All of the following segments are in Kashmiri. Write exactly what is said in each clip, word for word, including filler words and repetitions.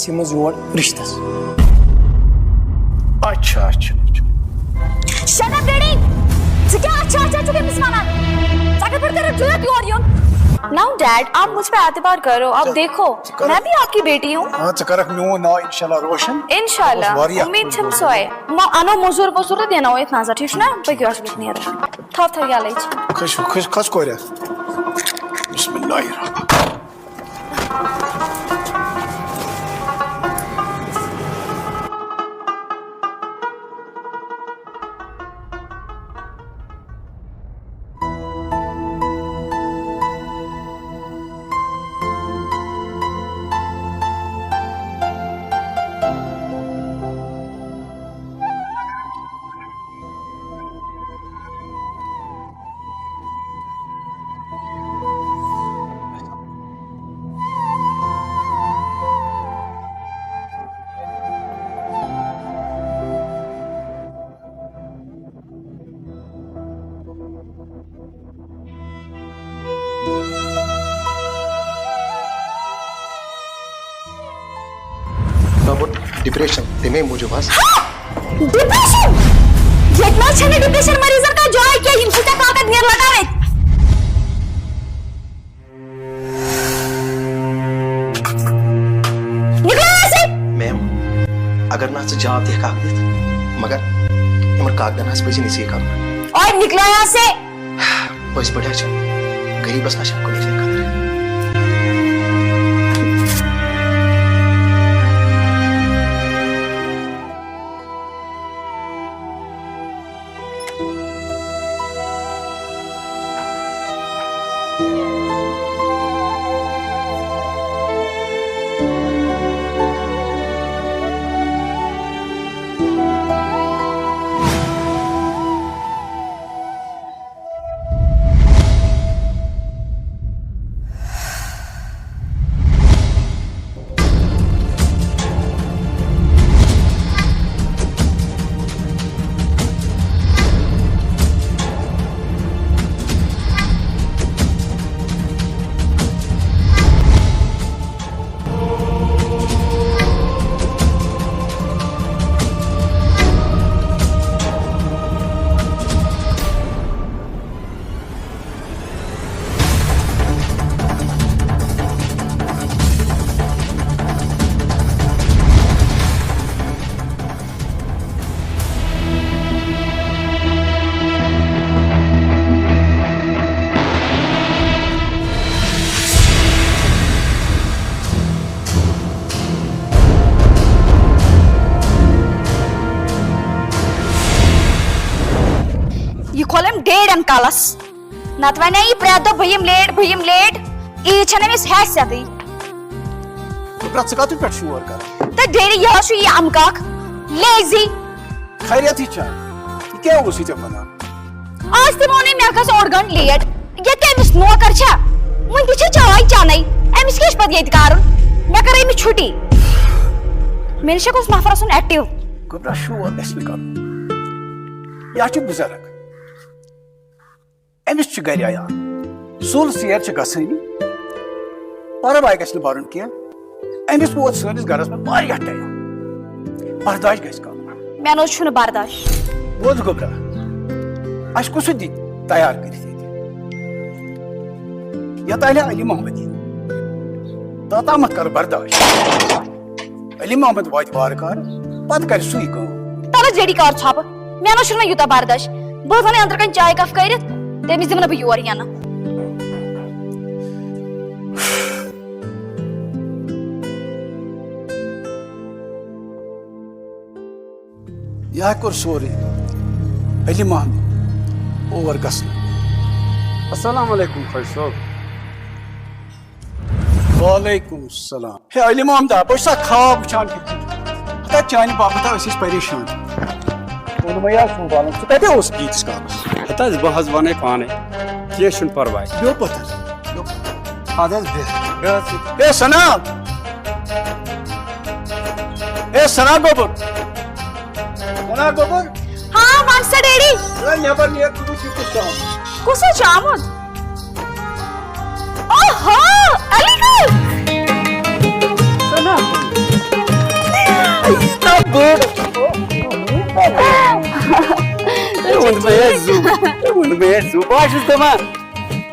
تِم ٲسۍ یور رِشتَس۔ اچھا، اچھا، اچھا۔ Shut up, Daddy! ژٕ کیٛاہ اچھا اچھا چھُکھ أمِس وَنان؟ ژٕ کِتھ پٲٹھۍ کٔرٕتھ جُرت یور یُن؟ Now, Dad, आप मुझ पे एतबार करो। आप देखो, मैं भी आपकी बेटी हूँ। ہاں، ژٕ کَرَکھ میون ناو اِنشاءاللہ روشَن۔ اِنشاءاللہ، بہٕ اوسُس واریاہ امید چھَم سۄے۔ وۄنۍ اَنو موٚزوٗر ووٚزوٗر تہٕ دِناوو یَتھ نظر، ٹھیٖک چھُنہ؟ پٔکِو، اَسہِ گوٚژھ نیرُن۔ تھاو، تھاو یَلَے ژٕ۔ کھٔسِو، کھٔسِو، کھَس کورِ۔ بسم اللہ الرحمن۔ گوٚبُر، ڈپریشن تمے موٗجوٗب حظ۔ ڈپریشن؟ ییٚتہِ نہ حظ چھنہٕ ڈپریشن مریضن کانٛہہ جاے کینٛہہ، یِم چھِ ژےٚ طاقت نیر لگاوٕنۍ۔ نکلو یہاں سے۔ میم، اگر نہ ژٕ جواب دِکھ اکھ دِتھ، مگر یِمن کاکدن حظ پزِ نصیٖحت کرُن۔ اور نکلو یہاں سے۔ پٔزۍ پٲٹھۍ حظ چھِ غریٖبس نہ چھِ کُنہِ جایہِ قدر۔ یہِ کھول أمۍ ڈیڈٮ۪ن کَلَس۔ نتہٕ ونے یہِ پرٛٮ۪تھ دۄہ بہٕ یِم لیٹ، بہٕ یِم لیٹ۔ عیٖد چھنہٕ أمِس حیثیتٕے۔ گوٚبرا، ژٕ کتھ پٮ۪ٹھ شور کران؟ تہٕ ڈیڈی، یہِ حظ چھُ یہِ امہٕ کاک، لیزی۔ خیریت یہِ چھا؟ یہِ کیٛاہ اوس یہِ ژےٚ ونان؟ آز تہِ ووٚنُے مےٚ گژھ اوٚڑ گنٛٹہٕ لیٹ۔ یہِ کٔمِس نوکر چھا؟ وُنہِ تہِ چھِ چاے چٮ۪نَے۔ أمِس کیٛاہ چھُ پتہٕ ییٚتہِ کرُن؟ مےٚ کٔر أمِس چھُٹی۔ مےٚ نِش چھا کُس نفر آسُن ایکٹیو؟ گوٚبرا، شور گژھِ نہٕ کرُن۔ یہِ حظ چھُ بُزرگ۔ أمِس چھُ گرِ عیال، سُل سیر چھِ گژھٲنی، پرواے گژھِ نہٕ بَرُن کینٛہہ۔ أمِس ووت سٲنِس گرس منٛز واریاہ ٹایم، برداش گژھِ کرُن۔ مےٚ نہ حظ چھُنہٕ برداش۔ بوز گوٚبرا، اَسہِ کُس دی تیار کٔرِتھ ییٚتہِ؟ یوٚتام نہٕ علی محمد یی، توٚتامَتھ کر برداش۔ علی محمد واتہِ وارٕ کارٕ، پتہٕ کرِ سُے کٲم۔ تَلہٕ جیڈی کار ژھۄپہٕ، مےٚ نہ چھُنہٕ وۄنۍ یوٗتاہ برداش۔ بہٕ حظ اَنہٕ أنٛدرٕ کَنۍ چاے کپ کٔرِتھ، تٔمِس دِمہٕ نہٕ بہٕ یورٕ یَنہٕ۔ یہِ ہا کوٚر سورُے علی محمد اور گژھنہٕ۔ السلام علیکم خۄش صٲب۔ وعلیکم السلام۔ ہے علی محمد، بہٕ چھُسا خواب وٕچھان کِنہٕ؟ ہتا چانہِ باپتھ ہا أسۍ ٲسۍ پریشان۔ ووٚنمَے حظ سُمبالُن، ژٕ کَتہِ اوسُکھ ییٖتِس کالَس؟ ہتا حظ، بہٕ حظ وَنَے پانَے، کینٛہہ چھُنہٕ پرواے۔ بیٚہو پَتھَر، بیٚہو پَتھَر۔ اَدٕ حظ بیٚہہ۔ بیٚہہ حظ ژٕ۔ ہے ثنا! ہے ثنا گوٚبُر! ثنا گوٚبُر! ہاں، وَن سا ڈیڈی۔ ہے نٮ۪بر نیر، ژٕ وٕچھ یہِ کُس چھُ آمُت۔ کُس حظ چھُ آمُت؟ اوہو، علی گوٚو۔ ثنا۔ مےٚ حظ زُو، ووٚن مےٚ حظ زُو، بہٕ حظ چھُس دَپان،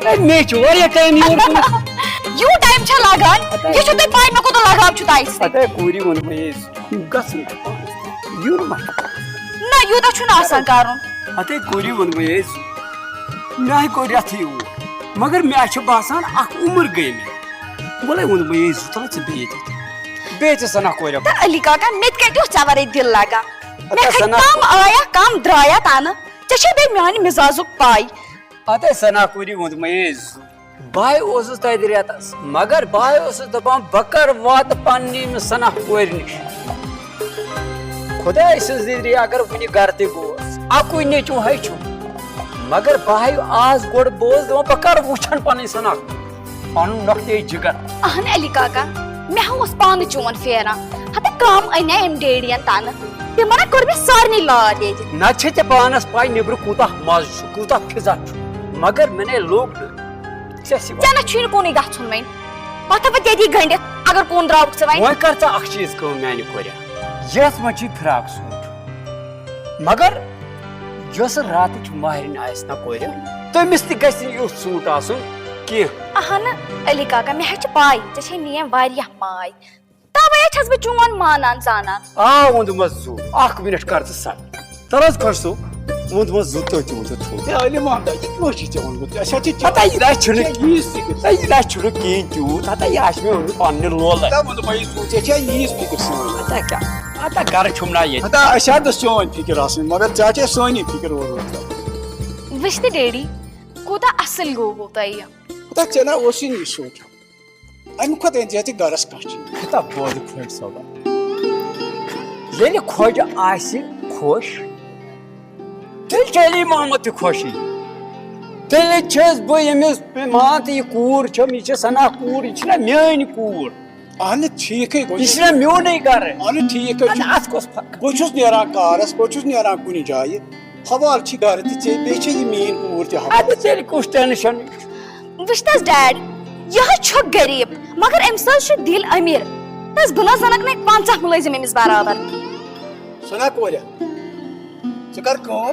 ہے، مےٚ چھُ واریاہ ٹایم یور گوٚمُت۔ یوٗت ٹایم چھا لگان؟ ہتا۔ یہِ چھو تۄہہِ پاے مےٚ کوٗتاہ لگاو چھُ تۄہہِ سۭتۍ؟ ہتا کوٗری ووٚن مےٚ حظ زُو، گژھُن تہِ پانَس تہِ، یُن ما چھُ؟ نہ، یوٗتاہ چھُنہٕ آسان کرُن۔ ہتا کوٗری ووٚن مےٚ حظ زُو، مےٚ ہاے کوٚر یَتھ یوٗر، مگر مےٚ چھُ باسان اکھ عُمر گٔے مےٚ۔ وَلَے ووٚن مےٚ حظ زُو، تَلہٕ ژٕ بیٚیہِ تہِ، بیٚیہِ تہِ سَنا کورِ۔ تہٕ علی کاکا، مےٚ تہِ کَتہِ اوس ژےٚ وَرٲے دِل لگان؟ مےٚ ہتا کھٔتۍ سَنا کم آیا، کم درٛایا تَنہٕ۔ ژےٚ چھے بیٚیہِ میانہِ مِزازُک پاے۔ اَدٕ سَنا کوٗری ووٚن مےٚ حظ زُو۔ بہٕ اوسُس تَتہِ رٮ۪تَس، مگر بہٕ اوسُس دَپان، بہٕ کَر واتہٕ پنٛنہِ أمِس سَنا کورِ نِش۔ خۄداے سٕنٛز نِظرِ اگر وٕنہِ گَرٕ تہِ گوس، اَکُے نیٚچوٗ ہے چھُم۔ مگر بہٕ آز گۄڈٕ بہٕ اوسُس دَپان، بہٕ کَر وٕچھَن پَنٕنۍ سَنا۔ پَنُن نۄقطے جِگر۔ اہن علی کاکا، مےٚ ہا اوس پانہٕ چون پھیران۔ ہتا کَم اَنے أمۍ ڈیڈیَن تَنہٕ۔ تِمن ہا کوٚر مےٚ سارنٕے لاد ییٚتہِ۔ نتہٕ چھے ژےٚ پانس پاے نیبرٕ کوٗتاہ مزٕ چھُ، کوٗتاہ فضا چھُ، مگر مےٚ نے لوٚگ نہٕ۔ ژےٚ سۭتۍ ژےٚ نہ چھُے نہٕ کُنُے گژھُن وۄنۍ۔ پتہٕ ہا بہٕ تٔتی گٔنڈِتھ، اگر کُن درٛاوُکھ ژٕ وۄنۍ۔ وۄنۍ کر ژٕ اکھ چیٖز کٲم میانہِ کورِ، یتھ منٛز چھُے فراک سوٗٹ، مگر یۄس راتٕچ ماہرِنۍ آسہِ نہ کورِ، تٔمِس تہِ گژھِ نہٕ یُتھ سوٗٹ آسُن کینٛہہ۔ اہنہٕ، علی کاکا، مےٚ حظ چھِ پاے، ژےٚ چھے میم واریاہ ماے۔ توے چھَس بہٕ چون مانان زانان۔ آ، ووٚنمَس زُو، اکھ منٹ کر ژٕ صبر۔ تَلہٕ حظ خۄش صٲب، ووٚنمَس زُو تہٕ تہِ ووٚن ژےٚ تھوٚد۔ ہے علی محمد، یہِ کیٛاہ چھِ ژےٚ ووٚنمُت؟ اَسہِ حظ چھِ چاے۔ ہتا یہِ نہ چھُنہٕ، ژےٚ ییٖژ فِکر۔ ہتا یہِ نہ چھُنہٕ کِہیٖنۍ تیوٗت، ہتا یہِ آسہِ مےٚ ووٚنمُت پننہِ لولہٕ۔ ہتا ووٚنمَے زُو، ژےٚ چھےٚ ییٖژ فِکر سٲنۍ؟ ہتا کیٛاہ؟ ہتا گرٕ چھُم نا ییٚتہِ۔ ہتا أسۍ حظ گٔژھ چٲنۍ فِکر آسٕنۍ، مگر ژےٚ چھےٚ سٲنی فِکر اورٕ یورٕ ترٛاوٕنۍ۔ وٕچھ تہٕ ڈیڈی، کوٗتاہ اَصٕل گوٚو تۄہہِ۔ ہتا ژےٚ نہ اوسُے نہٕ یہِ سونٛچُن۔ اَمہِ کھۄتہٕ أنۍ زِ ژٕ گرس کانٛہہ چیٖز۔ ہتا بوز خۄش صٲبا۔ ییٚلہِ خۄجہِ آسہِ خۄش، تیٚلہِ چھُ علی محمد تہِ خۄشٕے۔ تیٚلہِ چھَس بہٕ ییٚمِس، مان تہٕ یہِ کوٗر چھَم، یہِ چھِ سنا کوٗر، یہِ چھِنہ میٛٲنۍ کوٗر۔ اہن ٹھیٖکٕے گوٚو۔ یہِ چھِنہ میونٕے گرٕ۔ اہن ٹھیٖک حظ چھُ۔ اَدٕ اَتھ کۄس فرق؟ بہٕ چھُس نیران کارس، بہٕ چھُس نیران کُنہِ جایہِ۔ حوال چھِ گرٕ تہِ ژےٚ، بیٚیہِ چھےٚ یہِ میٛٲنۍ کوٗر تہِ حوال۔ اَدٕ تیٚلہِ کُس ٹینشن؟ وٕچھ تس ڈیڈ، یہِ حظ چھُ غریٖب، مگر أمِس حظ چھُ دِل أمیٖر۔ تس بہٕ نہ زنکھ نہٕ پنٛژاہ مُلٲزِم أمِس برابر۔ سنا کورِ، ژٕ کر کٲم،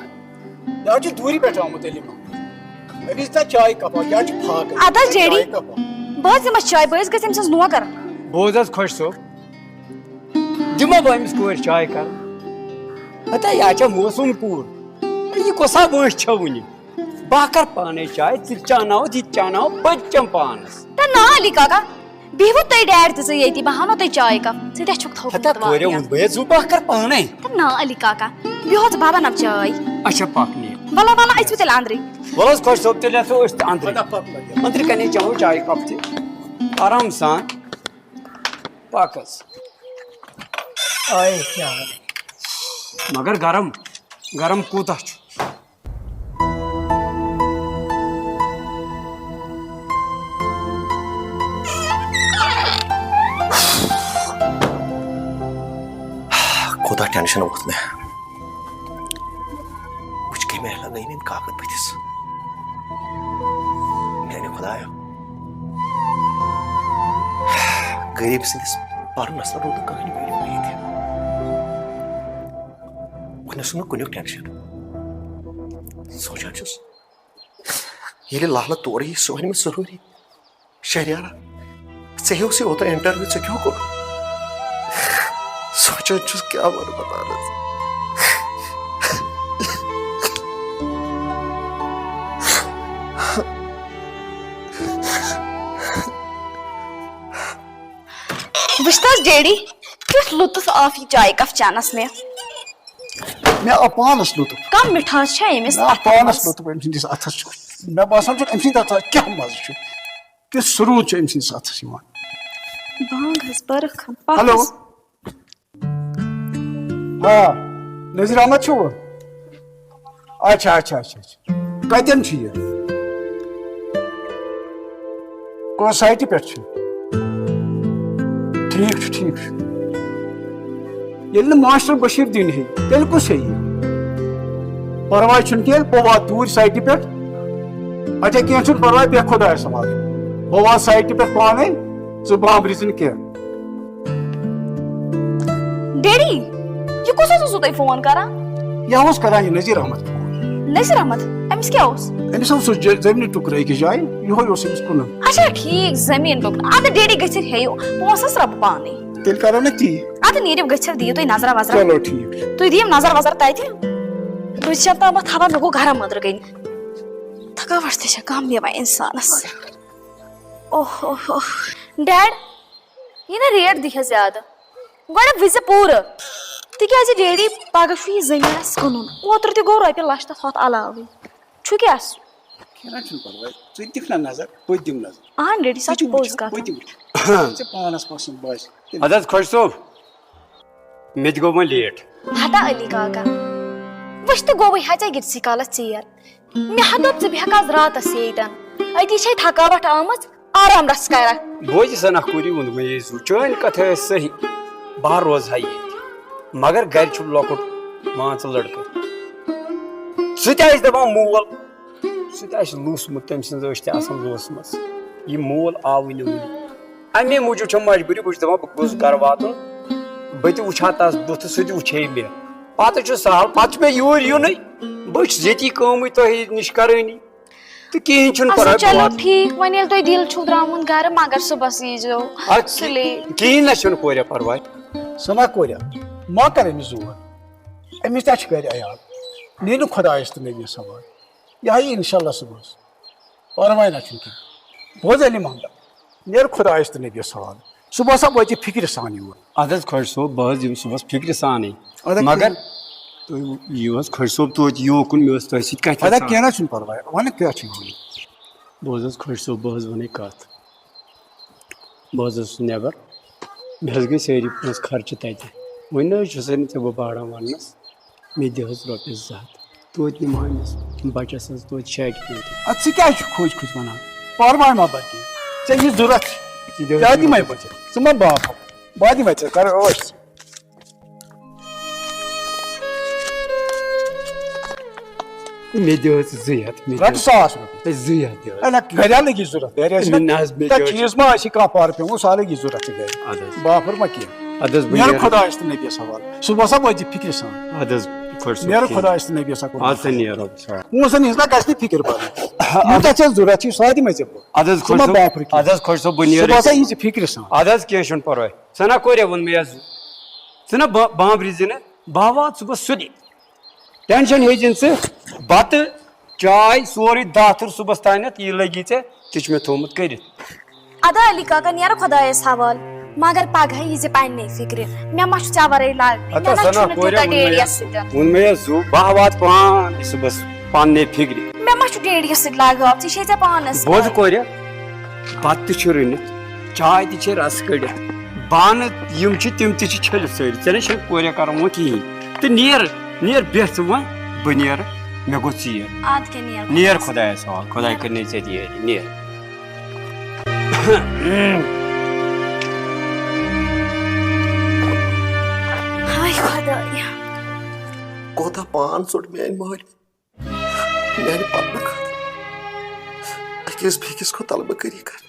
یہِ حظ چھُ دوٗرِ پٮ۪ٹھ آمُت علی محمد۔ أمِس دِ چایہِ کپا، یہِ حظ چھُ فاقہٕ۔ اَدٕ حظ دِ ڈیڈی، چایہِ کپا۔ بہٕ حظ دِمس چاے، بہٕ حظ گژھِ أمۍ سٕنٛز نوکر۔ بوز حظ خۄش صٲب، دِمو بہٕ أمِس کورِ چاے کرٕ۔ ہتا یہِ چھےٚ موسوٗم کوٗر، یہِ کۄسا وٲنٛسہِ چھےٚ وُنہِ؟ بہٕ ہا کر پانے چاے، ژٕ تہِ چاناوتھ، یہِ تہِ چاناوو، بہٕ تہِ چٮ۪مہٕ پانس۔ تہٕ نا علی کاکا، بِہِو تُہۍ ڈیڈ تہِ ژٕ ییٚتی، بہٕ ہاوو تۄہہِ چاے کپ، ژٕ تہِ چھُکھ تھوٚکمُت تہٕ تورٕ واریاہ۔ ووٚن بہٕ ہے زُو بہٕ ہا کر پانے۔ تہٕ نا علی کاکا، بِہِو ژٕ بابا نب چاے۔ اچھا پکھ نیر۔ ولا ولا أسۍ وٕ تیٚلہِ اندرٕے۔ وَلہٕ حظ خۄش صٲب، تیٚلہِ آسو أسۍ تہِ اندرٕے۔ پتہ پکھ لگہِ۔ أندرٕ کنے چٮ۪مو چاے کپ تہِ۔ آرام سان۔ پکھ حظ۔ آے کیٛاہ؟ مگر گرم، گرم کوٗتاہ چھُ؟ کوٗتاہ ٹینشن ووٚتھ مےٚ۔ وٕچھ کَمہِ آیہِ لگٲوِن أمۍ کاکد بٕتھِس۔ میانہِ خۄدایا، غریٖب سٕنٛدِس پرنس نہ روٗد نہٕ کٕہٕنۍ ویلیو ییٚتہِ۔ وۄنۍ اوسُم نہٕ کُنیُک ٹینشن۔ سونٛچان چھُس، ییٚلہِ لالہٕ تورٕ یی، سُہ وَنہِ مےٚ ضروٗری، "شہریارا، ژےٚ اوسُے اوترٕ انٹرویو، ژےٚ کیٛاہ کوٚر؟" سونٛچان چھُس، کیٛاہ وَنہٕ بہٕ لالَس؟ وٕچھ تہٕ حظ ڈیڈی، کیُتھ لطف آو یہِ چایہِ کپ چٮ۪نس مےٚ۔ مےٚ آو پانس لطف۔ کم مِٹھاس چھےٚ أمِس مےٚ آو اَتھٕ پانس منٛز۔ لطف أمۍ سٕنٛدِس اَتھس چھُ۔ مےٚ باسان چھُ أمۍ سٕنٛدِ اَتھٕ کیٛاہ مزٕ چھُ۔ کیُتھ سرود چھُ أمۍ سٕنٛدِس اَتھس یِوان۔ بانگ حظ پٔرٕکھ۔ پکھ ہیلو۔ حظ۔ آ، نذیر احمد چھُو؟ اچھا، اچھا، اچھا، اچھا۔ کتٮ۪ن چھُ یہِ؟ کۄس سایٹہِ پٮ۪ٹھ چھُ؟ ٹھیٖک چھُ، ٹھیٖک چھُ۔ ییٚلہِ نہٕ ماسٹر بشیٖر دیٖن ہیٚیہِ، تیٚلہِ کُس ہیٚیہِ؟ پرواے چھُنہٕ کینٛہہ، بہٕ واتہٕ توٗرۍ سایٹہِ پٮ۪ٹھ۔ اچھا، کینٛہہ چھُنہٕ پرواے، بیٚہہ خۄدایَس حوالہٕ۔ بہٕ واتہٕ سایٹہِ پٮ۪ٹھ پانَے، ژٕ بامبرِ ژٕ نہٕ کینٛہہ۔ ڈیڈی، یہِ کُس حظ اوسوٕ تۄہہِ فون کران؟ یہِ اوس کران یہِ نذیر احمد فون۔ نصیر احمد، أمِس کیٛاہ اوس؟ أمِس اوس سُہ ج-، زٔمیٖنہِ ٹُکرٕ أکِس جایہِ، یِہوٚے اوس أمِس کٕنُن۔ اچھا، ٹھیٖک، زٔمیٖن ٹُکرٕ۔ اَدٕ ڈیڈی گٔژھِتھ ہیٚیِو، پونٛسہٕ حظ رَٹہٕ بہٕ پانَے۔ تیٚلہِ کَرو نا تی۔ اَدٕ نیٖرِو گٔژھِو، دِیِو تُہۍ نظرا وظرا۔ چلو، ٹھیٖک۔ تُہۍ دِیِو نظر وظر تَتہِ۔ تُہۍ چھِو تام اَتھ تھاوان، مےٚ گوٚو گرم أنٛدرٕ کَنہِ۔ تھکاوٹ تہِ چھےٚ کَم یِوان اِنسانَس۔ اوہ، اوہ، اوہ۔ ڈیڈ، یہِ نا ریٹ دی ہا زیادٕ۔ گۄڈٕ وٕچھ زِ پوٗرٕ۔ تِکیٛازِ ڈیڈی، پگاہ چھُ یہِ زٔمیٖن اَسہِ کٕنُن۔ اوترٕ تہِ گوٚو رۄپیہِ لَچھ تَتھ ہۄتھ علاوٕے۔ چھُ کیٛاہ سُہ؟ کینٛہہ نہ چھُنہٕ پَرواے۔ ژٕ دِکھ نہ نظر، بہٕ تہِ دِمہٕ نظر۔ اہن ڈیڈی، سۄ ژٕ تہِ چھِ وٕچھ، پوٚز کَتھ۔ بہٕ تہِ وٕچھ۔ ژےٚ پانَس پَسنٛد باسہِ۔ اَدٕ حظ خۄش صٲب، مےٚ تہِ گوٚو وۄنۍ لیٹ۔ ہتا علی کاکا، وٕچھ تہٕ گوٚوُے ہا ژےٚ ییٖتسٕے کالَس ژیر۔ مےٚ ہا دوٚپ ژٕ بیٚہکھ آز راتَس ییٚتٮ۪ن۔ أتی چھے تھکاوٹھ آمٕژ، آرام رَژھ کَرَکھ۔ بوزِ سنا کوٗری ووٚنمَے یے زُو، چٲنۍ کَتھ ٲس صحیح۔ بہٕ ہا روزٕ ہا ییٚتہِ۔ مگر گَرِ چھُم لۄکُٹ مان ژٕ لٔڑکہٕ۔ سُہ تہِ آسہِ دَپان مول، سُہ تہِ آسہِ لوٗسمُت، تٔمۍ سٕنٛز أچھ تہِ آسان لوٗسمٕژ۔ یہِ مول آوٕے نہٕ وُنہِ۔ اَمے موٗجوٗب چھَم مجبوٗری، بہٕ چھُس دَپان بہٕ گوٚژھُس گَرٕ واتُن۔ بہٕ تہِ وٕچھِ ہا تَس بُتھٕ، سُہ تہِ وٕچھِ ہے مےٚ۔ پَتہٕ چھُ سہل، پَتہٕ چھُ مےٚ یوٗرۍ یُنٕے۔ بہٕ چھُس ییٚتی کٲمٕے تۄہہِ نِش کَرٲنی۔ تہٕ کِہیٖنۍ چھُنہٕ اچھا، پَرواے، بہٕ چلو واتہٕ۔ ٹھیٖک، وۄنۍ ییٚلہِ تۄہہِ دِل چھُو درٛامُت گَرٕ، مگر صُبحَس ییٖزیو اَدٕ سُلے۔ کِہیٖنۍ نہ چھُنہٕ کورِ پَرواے۔ سَنا کورِ، ما کَر أمِس زور۔ أمِس تہِ چھِ گَرِ عیال۔ نیر نہٕ خۄدایَس تہٕ نبیَس حوالہٕ۔ یہِ ہا یی اِنشاء اللہ صُبحَس۔ پَرواے نہ چھُنہٕ کینٛہہ۔ بوز علی محمد، نیر خۄدایَس تہٕ نبیَس حوالہٕ۔ صُبحَس ہا وٲتۍ یہِ فِکرِ سان یور۔ اَدٕ حظ خۄش صٲب، بہٕ حظ یِمہٕ صُبحَس فِکرِ سانٕے۔ اَدٕ مگر کینٛہہ۔ تُہۍ یِیِو حظ خۄش صٲب توتہِ یوکُن، مےٚ ٲس تۄہہِ سۭتۍ کَتھِ اَدٕ یَژھان۔ کینٛہہ نہ چھُنہٕ پَرواے، وَنہٕ کیٛاہ چھُ یِوان۔ بوز حظ خۄش صٲب، بہٕ حظ وَنَے کَتھ۔ بہٕ حظ اوسُس نٮ۪بر، مےٚ حظ گٔے سٲری پونٛسہٕ خرچہِ تَتہِ۔ وۄنۍ نہ حظ چھُسَے نہٕ ژےٚ بہٕ باران وَننَس، مےٚ دِ حظ رۄپیَس زٕ ہَتھ۔ توتہِ نِمہٕ ہا أمِس بَچَس حظ توتہِ شاٹہِ پیوٗنٛت۔ اَدٕ ژٕ کیٛازِ چھُکھ کھوٗژۍ کھوٗژۍ وَنان؟ پَرواے ما بَچہِ، ژےٚ یہِ ضوٚرَتھ چھِ، ژٕ دِ حظ ژےٚ دِمَے رۄپیَس۔ بہٕ ژےٚ، ژٕ ما باپھ، بہٕ دِمَے ژےٚ، کَرٕ عٲش۔ مےٚ دِ حظ زٕ ہَتھ، مےٚ دِ رَٹہٕ حظ۔ ساس رۄپیہِ۔ ہے، زٕ ہَتھ دِ حظ۔ ہے، نہ، گَرِ لَگی ضوٚرَتھ، گَرِ آسہِ نہ۔ نہ حظ، مےٚ تۄہہِ دِ حظ۔ چیٖز ما آسہِ کانٛہہ پارٕ پیوٚمُت، سُہ ہا لَگی ضوٚرَتھ تہِ گَرِ۔ اَدٕ حظ۔ بافُر ما کینٛہہ۔ اَدٕ حظ، بہٕ نیرٕ نیرٕ۔ خۄدایَس تہٕ نبیَس حوالہٕ۔ صُبحَس ہا وٲتۍ زِ فِکرِ سان۔ اَدٕ حظ، خۄش صٲب، نیرٕ کینٛہہ۔ خۄدایَس تہٕ نبیَس حوالہٕ۔ اَدٕ سا نیرٕ رۄبَس حوالہٕ۔ پونٛسَن ہِنٛز نہ گژھِ نہٕ فِکِر بَرٕنۍ۔ یوٗتاہ ژےٚ ضوٚرَتھ چھُے، سُہ ہا دِمَے ژےٚ بہٕ۔ اَدٕ حظ، ژٕ خۄش ما صٲب۔ بافُر کینٛہہ۔ اَدٕ حظ، خۄش صٲب، بہٕ نیرٕ۔ صُبحَس ہا یی زِ فِکرِ سان۔ اَدٕ حظ، کینٛہہ چھُنہٕ پَرواے۔ ژےٚ نا کورے ووٚن مےٚ یَتھ زُو۔ ژٕ نا با-، بامبرِ زِ نہٕ، بہٕ ہا واتہٕ صُبحَس سیوٚدُے۔ ٹینشن ہیٚیہِ زِ نہٕ ژٕ، بَتہٕ، چاے، سورُے داتھُر صُبحَس تانٮ۪تھ، یہِ لَگی ژےٚ، تہِ چھُ مےٚ تھوٚومُت کٔرِتھ۔ ادا علی کاکا، نیرٕ خۄدایَس حوالہٕ، مگر پگاہ یی زِ پننہِ فِکرِ، مےٚ ما چھُ ژےٚ وَرٲے لَگ، ہتا مےٚ ما سَنا چھُنہٕ کوریا تیوٗتاہ ووٚن مےٚ ڈیڈیَس یَتھ۔ سۭتۍ۔ ووٚن مےٚ یَتھ زُو، بہٕ ہا واتہٕ پانہٕ صُبحَس پننہِ فِکرِ۔ مےٚ ما چھُ ڈیڈیَس سۭتۍ لگاو، ژےٚ چھے ژےٚ پانَس بوز پَے۔ کوریا، بَتہٕ تہِ چھُ رٔنِتھ، چاے تہِ چھے رَس کٔڑِتھ، بانہٕ یِم چھِ تِم تہِ چھِ چھٔلِتھ سٲری، ژےٚ نَے چھَنہٕ کوریا کَرُن وۄنۍ کِہیٖنۍ۔ تہٕ نیر، نیر بیٚہہ ژٕ وۄنۍ، بہٕ نیرٕ، مےٚ گوٚو ژیر۔ اَدٕ کیٛاہ نیر نیر خۄدایَس۔ خۄدایَس حوالہٕ، خۄداے کٔرِنَے ژےٚ تہِ یٲری، نیر۔ ہاے خۄدایا۔ کوتاہ پان ژوٚٹ میٛانہِ مٲلۍ۔ میانہِ پننہٕ خٲطرٕ أکِس بیٚکِس کھۄتہٕ طلبہٕ کٔری کر۔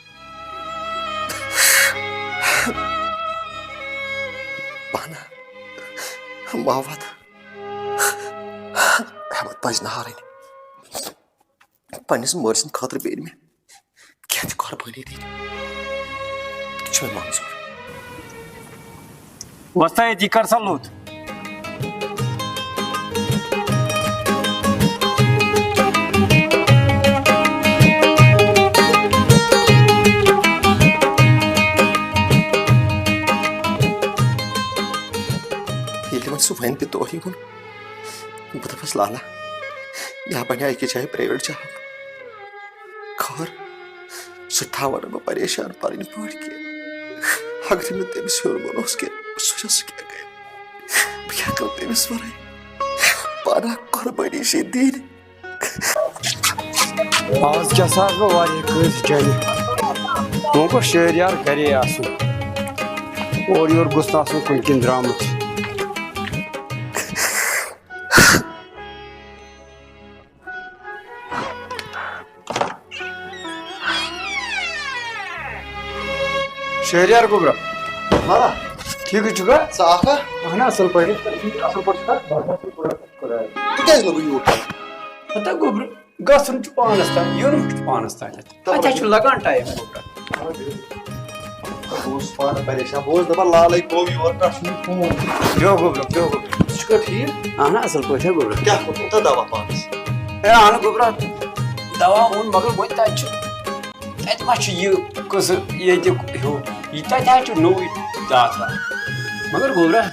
پانہٕ محبت، محبت پزِ نہٕ ہارٕنۍ۔ پننِس مٲلۍ سٕنٛدِ خٲطرٕ پیٚیہِ مےٚ کینٛہہ تہِ قۄربٲنی دِنۍ۔ تہِ چھُ مےٚ منظوٗر۔ وۄستا، ییٚتی کر سا لوٚت۔ ییٚلہِ وۄنۍ سُہ وَنہِ تہِ توہہِ کُن، بہٕ دَپَس، لالا، مےٚ ہا بَنیٛاو أکِس جایہِ پرٛایویٹ جاب۔ خٲر، سُہ تھاوَن نہٕ بہٕ پریشان پَنٕنۍ پٲٹھۍ کینٛہہ۔ اگر مےٚ تٔمِس ہیوٚر بَروسہٕ کینٛہہ، بہٕ سونٛچان سُہ کیٛاہ کَرِ؟ بہٕ کیٛاہ کَرٕ تٔمِس وَرٲے؟ پانہٕ ہا قۄربٲنی چھے دِنۍ۔ آز کیٛاہ سا آسہٕ بہٕ واریاہ کٲنٛسہِ جنہِ۔ وۄنۍ گوٚژھ شہریار گرے آسُن۔ اورٕ یورٕ گوٚژھ نہٕ آسُن کُنہِ کِنۍ درٛامُت۔ شہریار گوٚبرا۔ ہاں۔ ٹھیٖکٕے چھُکھا؟ ژٕ آکھا؟ اہن اصل پٲٹھۍ۔ اصل پٲٹھۍ چھُکھا؟ بس اصل پٲٹھۍ۔ خۄدایَس۔ ژٕ کیٛازِ لوٚگُے یوٗت؟ ہتا گوٚبرٕ، گژھُن چھُ پانَس تام، یُن چھُ پانَس تام۔ اَتھ ہا چھُ لگان ٹایم گوٚبرٕ۔ بہٕ اوسُس پانہٕ پریشان، بہٕ اوسُس دَپان لالٕے گوٚو یور، پٮ۪ٹھ چھُنہٕ فون۔ بیٚہو گوٚبرٕ، بیٚہو گوٚبرٕ۔ ژٕ چھُکھا ٹھیٖک؟ اَہَن حظ، اَصٕل پٲٹھۍ ہا گوٚبرٕ۔ کیٛاہ کوٚرمُت تۄہہِ دَوا پانَس؟ ہے اَہَن گوٚبرٕ، دَوا اوٚن، مگر وۄنۍ تَتہِ چھُ، تَتہِ ما چھُ یہِ قٕصہٕ ییٚتہِ ہیوٗ؟ یہِ تَتہِ حظ چھُ نوٚوُے داترا۔ مگر گوٚبرٕ،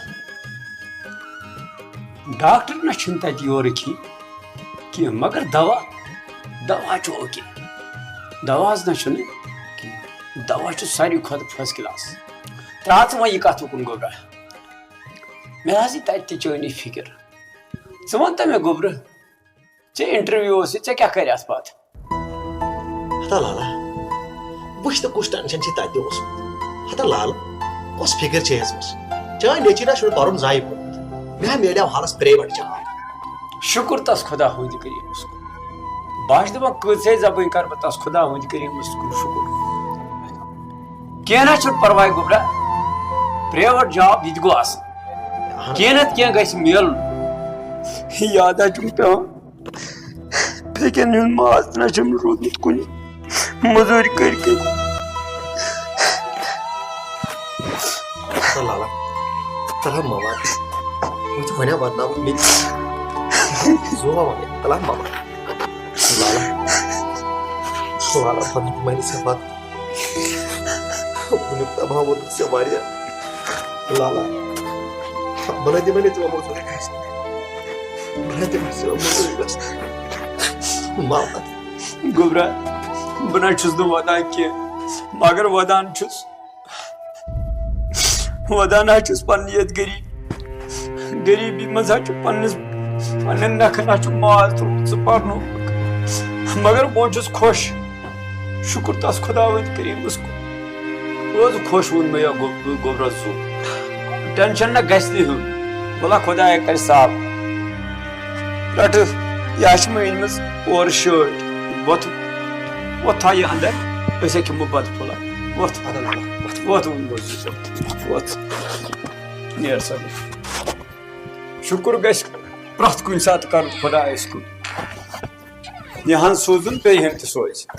ڈاکٹر نہ چھِنہٕ تَتہِ یورٕکۍ کینٛہہ، مگر دوا، دوا چھُ اوکے۔ دواہَس نہ چھُنہٕ کینٛہہ۔ دوا چھُ ساروی کھۄتہٕ first class۔ ترٛاو ژٕ وۄنۍ یہِ کَتھ اُکُن گوٚبرا۔ مےٚ حظ یہِ تَتہِ تہِ چٲنی فِکِر۔ ژٕ وَن تہٕ مےٚ گوٚبرٕ، ژےٚ interview اوس یہِ، ژےٚ کیٛاہ کَرِ اَتھ پَتہٕ؟ ہتا لالا، وٕچھ تہٕ کُس tension چھِ تَتہِ اوسمُت۔ ہتا لال، کۄس فِکر چھے ہیژمٕژ؟ چٲنۍ نیٚچی نہ چھُنہٕ پَرُن ضایع کوٚرمُت۔ مےٚ ہا میلیو حالَس private job۔ شُکُر تَس خۄدا ہُنٛد کٔریٖمَس کُن۔ بہٕ ہا چھُس دَپان، کۭژاہ زَبٲنۍ کَرٕ بہٕ تَس خۄدا ہُنٛد کٔریٖمَس کُن شُکُر۔ کینٛہہ نہ چھُنہٕ پَرواے گوٚبرا، private job یہِ تہِ گوٚو اَصٕل۔ کینٛہہ نَتہٕ کینٛہہ گژھِ میلُن۔ یاد ہا چھُم پٮ۪وان۔ پھیٚکٮ۪ن ہُنٛد ماز تہِ نہ چھُم روٗدمُت کُنہِ، مٔزوٗرۍ کٔرۍ کٔرۍ۔ تَلہٕ لالا، تَلہٕ ہا مَما۔ وۄنۍ چھُ وَنان وَدناوُن مےٚ تہِ۔ زُوا وَنٕے، تَلہٕ ہا مَما۔ لالا، لالا، پَنُن مَنہِ ژےٚ وَد۔ وٕنیُک تام ہا ووٚنُتھ ژےٚ واریاہ۔ لالا، بہٕ نَے دِمَے نہٕ ژےٚ وۄنۍ مٔزوٗرۍ گژھنہٕ۔ بہٕ نَے دِمَے ژےٚ وۄنۍ مٔزوٗرۍ گژھنہٕ۔ مَما۔ گوٚبرا، بہٕ نہ چھُس نہٕ وَدان کینٛہہ، مگر وَدان چھُس۔ وَدان حظ چھُس پَنٕنہِ یَتھ غریٖب، غریٖبی منٛز حظ چھُ پَنٕنِس، پَنٕنٮ۪ن نَکھَن حظ چھُ ماز ترٛوومُت، ژٕ پَرنووُکھ۔ مگر بہٕ چھُس خۄش، شُکُر تَس خۄداوندِ کٔریٖمَس کُن۔ روز خۄش ووٚن مےٚ یہِ گوٚب-، گوٚبرَس زُو۔ ٹینشن نہ گژھِ نہٕ ہیوٚن۔ وَلہ خۄدایا کَرِ صاف۔ رَٹہٕ، یہِ ہا چھِ مےٚ أنۍمٕژ اورٕ شٲٹۍ۔ وۄتھ، وۄتھ تھاو یہِ اَندَر۔ أسۍ ہا کھٮ۪مو بَتہٕ پھوٚلہ۔ وۄتھ۔ اَدٕ وَلہ، وۄتھ۔ وۄتھ ووٚن گوٚبرَس زُو۔ وۄتھ۔ نیر سا۔ شُکُر گژھِ پرٛٮ۪تھ کُنہِ ساتہٕ کَرُن خۄدایَس کُن۔ یہِ ہَن سوٗزُن، بیٚیہِ ہَن تہِ سوزِ۔